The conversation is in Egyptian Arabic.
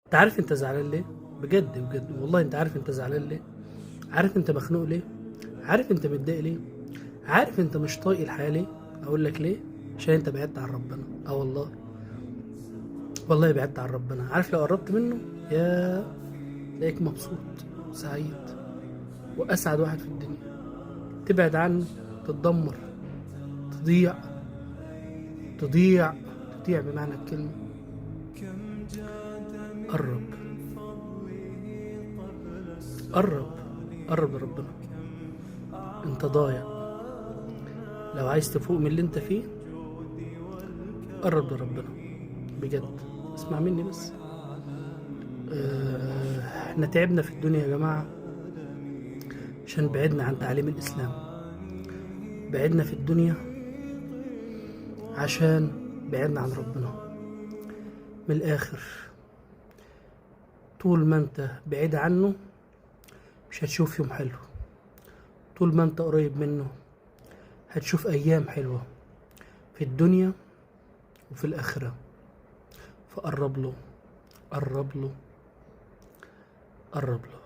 انت عارف انت زعلان ليه؟ بجد بجد والله، انت عارف انت زعلان ليه؟ عارف انت مخنوق ليه؟ عارف انت متضايق ليه؟ عارف انت مش طايق الحياة ليه؟ اقول لك ليه؟ عشان انت بعدت عن ربنا. اه والله، والله بعدت عن ربنا. عارف لو قربت منه يا تلاقيك مبسوط سعيد واسعد واحد في الدنيا. تبعد عنه تتدمر، تضيع تضيع تضيع بمعنى الكلمة. قرب قرب قرب لربنا، انت ضايع. لو عايز تفوق من اللي انت فيه قرب لربنا بجد، اسمع مني بس. احنا تعبنا في الدنيا يا جماعة عشان بعدنا عن تعليم الإسلام، بعدنا في الدنيا عشان بعدنا عن ربنا. من الآخر طول ما انت بعيد عنه مش هتشوف يوم حلو، طول ما انت قريب منه هتشوف أيام حلوة في الدنيا وفي الآخرة. فقرب له، قرب له، قرب له.